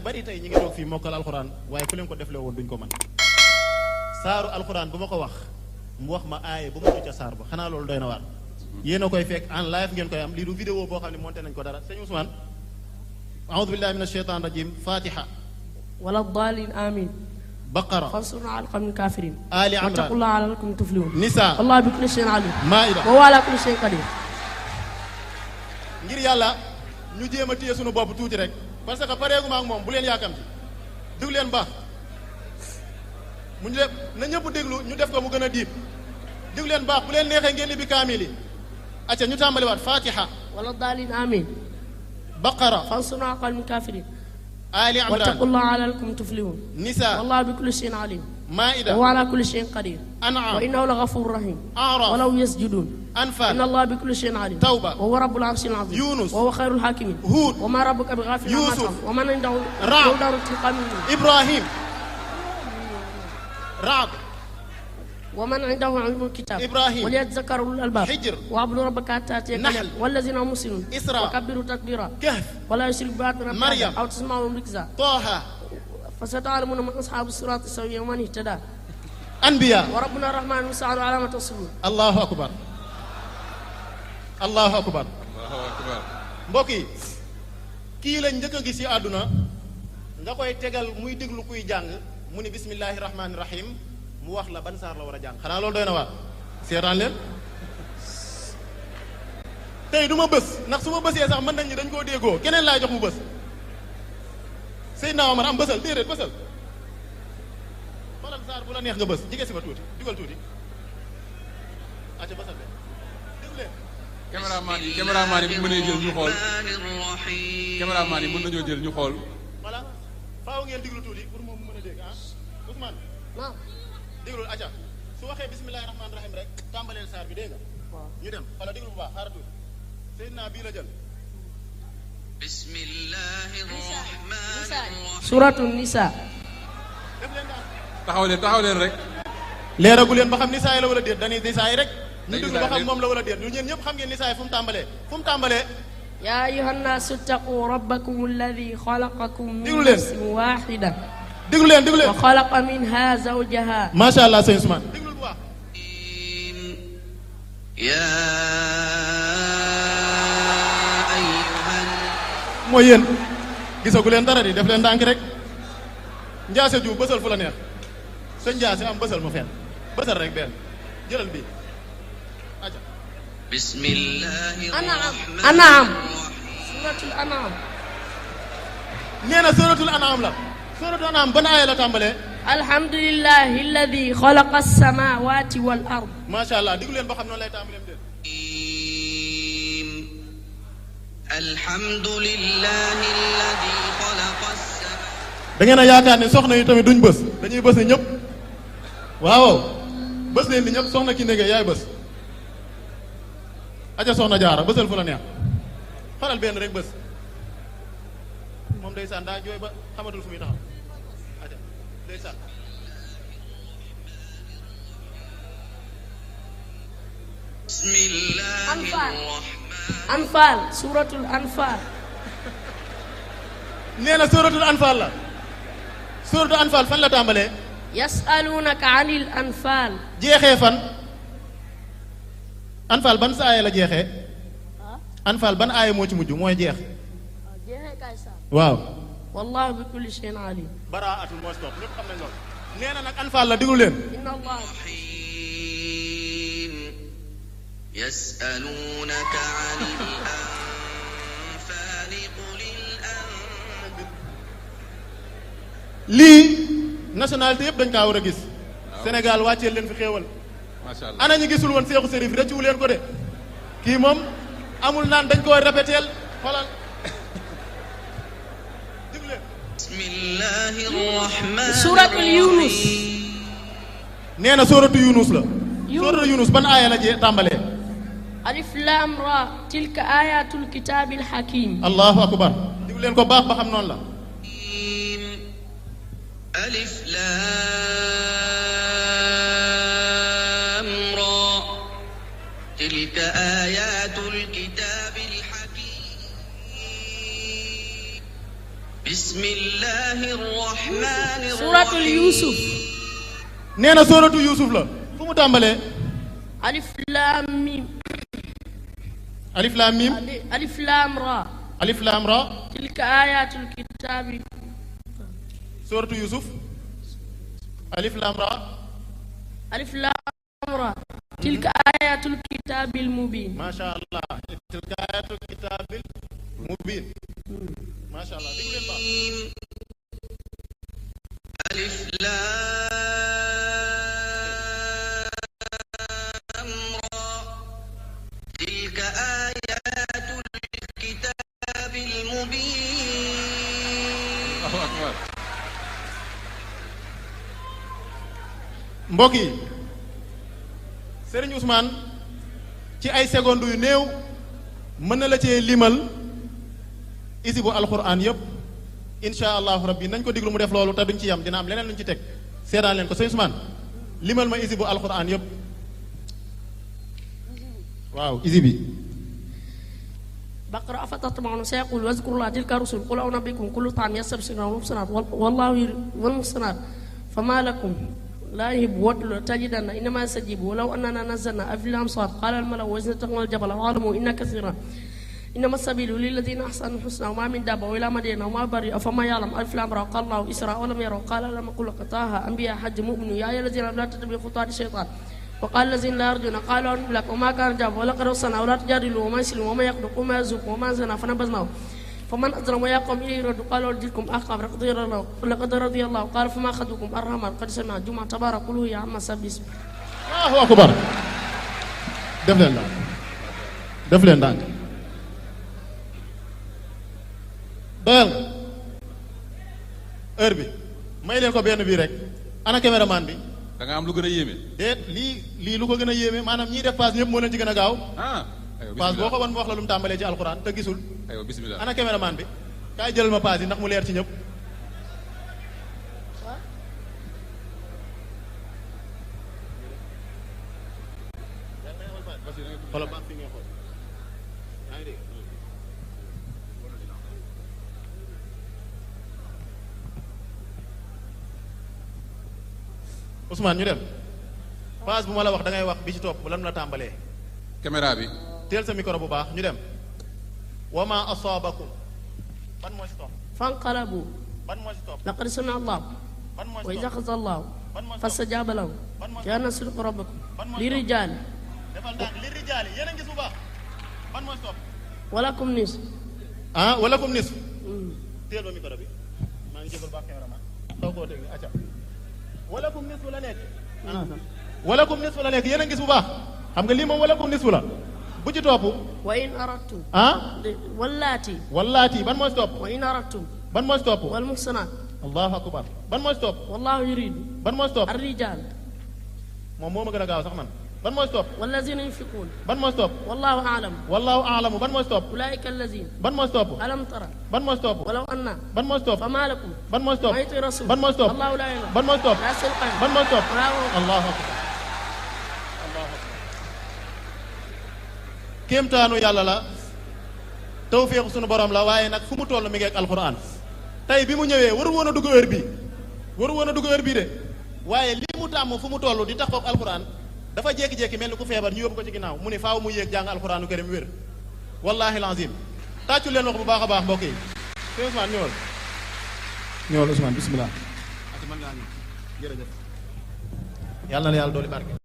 bari tey ñi ngi toog fii mokkal alxuraan waaye ku leen ko defle woon duñ ko mën saaru alxuraan bu ma ko wax mu wax ma aaye bu ma ca saar ba xanaa loolu doy na waar yéen a koy fekk en live ngeen koy am lii du vidéo boo xam ne monté nañ ko dara sëñ Ousmane a'udhu billahi minash shaitan rajim fatiha wala daalin amin baqara fansurna ala qawmil kafirin ali imran wattaqullaha la'allakum tuflihun nisa wallahu bi kulli shay'in alim maida wa huwa ala kulli shay'in qadir ngir yàlla ñu jéem a téye suñu bopp tuuti rek parce que pareeguma ak moom bu leen yaakamti déglu leen baax mu ñu def na ñëpp déglu ñu def ko mu gën a diib déglu leen baax bu leen neexee ngeen li bi kaamil yi acca ñu tàmbaliwaat fatiha wala daalin amin baqara fansurna ala qawmil kafirin ali imran wattaqullaha la'allakum tuflihun nisa wallahu bi kulli shay'in alim maida wa huwa ala kulli shay'in qadir an'am wa innahu laghafurur rahim a'raf walaw yasjudun anfal inna allaha bi kulli shay'in alim tawba wa huwa rabbul arshil azim Yunus wa huwa khairul hakimin Hud wa ma rabbuka bighafilin amma Yusuf ta'malun wa man indahu Ra'd dawratul qamin ibrahim Ra'd ومن عنده علم الكتاب إبراهيم وليتذكر أولو الألباب حجر واعبدوا ربك حتى يأتيك نحل اليقين والذين هم مسلمون إسراء وكبروا تكبيرا كهف ولا يشرك بآياتنا مريم أو تسمعوا ركزا طه فستعلمون من أصحاب الصراط السوي ومن اهتدى أنبياء وربنا الرحمن المستعان على ما تصفون allahu akbar allahu akbar mbokk yi kii lañ njëkk a gis ci àdduna nga koy tegal muy déglu kuy jàng mu ni bismillahi rahmaani rahim mu wax la ban saar la war a jàng xanaa loolu doy na waar seetaan leen tey du ma bës ndax su ma bësee sax mën nañ ni dañ koo déggoo keneen laay jox mu bës Seydina Omar am bësal déedéet bësal xoolal saar bu la neex nga bës jige si ma tuuti dugal tuuti acca bësal de déglu leen caméraman yi bu mënee jël ñu xool caméraman yi mën nañoo jël ñu xool voilà faaw ngeen déglu tuuti pour moom mu mën a dégg ah Ousmane نعم déglul acca su waxee bismillahi rahmaani rahim rek tàmbaleel saar bi dégg nga ñu dem xala déglu bu baax xaaral tuuti Seydina bii la jël bismillahi rahmani rahim سورة النساء def leen daal taxaw leen rek leeragu leen ba xam nisaa yi la wala déet dañuy nisaa yi rek ñu Day déglu nisaa ba xam yi. moom la wala déet ñu ñeen ñëpp xam ngeen nisaa yi fu mu tàmbalee fu mu tàmbalee يا أيها الناس اتقوا ربكم الذي خلقكم من ديقول لين. نفس واحدة déglu leen déglu leen وخلق منها زوجها macha allah sëñ Ousmane déglul bu baax ya ayyuhan mooy yéen gisagu leen dara di def leen ndànk rek njaase ju bësal fu la neex sa njaase am bësal ma fenn bësal rek benn jëlal bi acca bismillahi أنعم rahmani أنعم rahim سورة الأنعام nee na suratul an'am la suratul an'am ban aaya la tàmbalee الحمد لله الذي خلق السماوات والأرض macha allah déglu leen ba xam noonu lay tàmbaleem déet alhamdulillahi alladhi khalaqa as-samawati da ngeen a yaakaar ne soxna yi tamit duñ bës dañuy bës ne ñëpp waaw bës leen ni ñëpp soxna ki ndege yaay bës aja soxna jaara bësal fu la neex faral benn rek bës moom ndeysaan daa jooy ba xamatul fu muy taxaw aja ndeysaan bismillahi Anfal. rahmani أنفال سورة الأنفال nee na suratul anfal la suratul anfal fan la tàmbalee يسألونك عن الأنفال jeexee fan anfal ban sa aaya la jeexee anfal ban aaya moo ci mujj mooy jeex waaw والله بكل شيء عليم baraatul moo stop ñëpp xam nañ loolu nee na nag anfal la déglu leen إن الله الرحيم يسألونك عن الأنفال قل الأنفال lii nationalité yëpp dañ kaa war a gis Sénégal wàcceel leen fi xéewal macha allah ana ñu gisul woon Seexu Sërif rëccu leen ko de kii moom amul naan dañ koy répéteel xoolal déglu leen بسم الله الرحمن سورة يونس nee na sóoratu Yunus la Yunus. sóoratu Yunus ban aaya la tàmbalee ألف لام را تلك آيات الكتاب الحكيم allahu akbar déglu leen ko baax ba xam noonu la ألف لام را تلك آيات الكتاب الحكيم بسم الله الله الرحمن suuratul الرحيم Yuusuf. nee na sooratu Yuusuf la fu mu tàmbalee alif laam miim. alif laam miim alif laam raa. alif laam ra tilka aayaatul kitaabi. sooratu Yuusuf alif laam ra alif laam raa. tilka aayaatul kitaabil mubiin. macha allah tilka aayatul kitaabil mubiin macha allah dégg leen baax ألف لام را تلك آيات الكتاب المبين Allahu akbar. mbokk yi Serigne Ousmane ci ay secondes yu néew mën na la cee limal isibu alquran yëpp insha allahu rabbi nañ ko diglu mu def loolu te duñ ci yam dina am leneen luñ ci teg seedaan leen ko Serigne Ousmane limal ma isibu alquran yëpp waaw isi bi بقرة أفتطمعون سيقول واذكر الله تلك الرسل قل أنبئكم كل طعام يستبشرون والمحصنات والله والمحصنات فما لكم لا يهب وتل تجدن إنما يستجيب ولو أننا نزلنا أفلام صاد قال الملأ وزنتهم الجبل وعلموا إن كثيرا إنما السبيل للذين أحسنوا الحسنى وما من دابة وإلى مدينة وما بري أفما يعلم أفلام را قال الله إسراء ولم يروا قال لما قل طه أنبياء حج مؤمن يا أيها الذين لا تتبعوا خطوات الشيطان وقال الذين لا يرجون قالوا أن لك وما كان جاب ولقد أرسلنا ولا تجادلوا وما يسلم وما يقدر وما يزق وما زنا فنبذناه فمن أظلم ويا قوم إليه رد قالوا أرجلكم أخاف لقد رضي الله قال فما أخذكم الرحمن قد سمع جمعة تبارك قلوا يا عم سبس Allahu akbar def leen ndànk def leen ndànk doyal nga heure bi may leen ko benn bii rek ana caméraman bi da nga am lu gën a yéeme. déet lii lu ko gën a yéeme maanaam ñiy def paas ñëpp moo leen ci gën a gaaw ah. aywa paas boo bisimilah ko wan mu wax la lu mu tàmbalee ci alxuraan te gisul aywa bisimilah. ana caméraman bi kaay jëlal ma paas yi ndax mu leer ci ñëpp xoolal baax fi ngay xool yaa ngi dégg Ousmane ñu dem paas bu ma la wax da ngay wax bi ci topp lan la tàmbalee caméra bi. teel sa micro bu baax ñu dem wama asaabakum ban moo ci topp فانقلبوا ban moo ci topp لقد سمع الله ban moo ci وإذا topp أخذ الله ban moo ci topp فاستجاب له يا ناس صدق ربكم لرجال defal ndànk li rijaali yéen a ngi gis bu baax ban moo ci topp ولكم نصف ah wala kum nisf teel ma micro bi maa ngi jégal baax cameraman taw koo teg acca wala kum nisf la nekk wala kum nisf la nekk yéen a ngi gis bu baax xam nga lii moom wala kum nisf la bu ci topp وإن أردتم ah واللاتي wallaati ban moo ci topp وإن أردتم ban moo ci topp والمحصنات allahu akbar ban moo ci topp والله يريد ban moo ci topp الرجال moom moo ma gën a gaaw sax man ban moo ci topp والذين ينفقون ban moo ci topp والله أعلم wallahu aalamu ban moo ci topp أولئك الذين ban moo ci topp ألم ترى ban moo ci topp ولو أن ban moo ci topp فما لكم ban moo ci topp ما يطيع الرسول ban moo ci topp الله لا إله ban moo ci topp لا سلطان ban moo ci topp ولا هو allahu akbar allahu akbar kéemtaanu yàlla la tawféexu sunu borom la waaye nag fu mu toll mi ngi ak alquran tey bi mu ñëwee waru woon a dugg heure bi waru woon a dugg heure bii de waaye lii mu tàmm fu mu toll di taxaw ak alquran dafa jékki-jékki mel ni ku feebar ñu yóbbu ko ci ginnaaw mu ni faaw mu yéeg jàng alquranu karim wér wallahi lazim tàccu leen wax bu baax a baax mbokk yi sëñ Ousmane ñëwal ñëwal Ousmane bismillah ati mën ngaa ñëw jërëjëf yàlla na yàlla dooli barke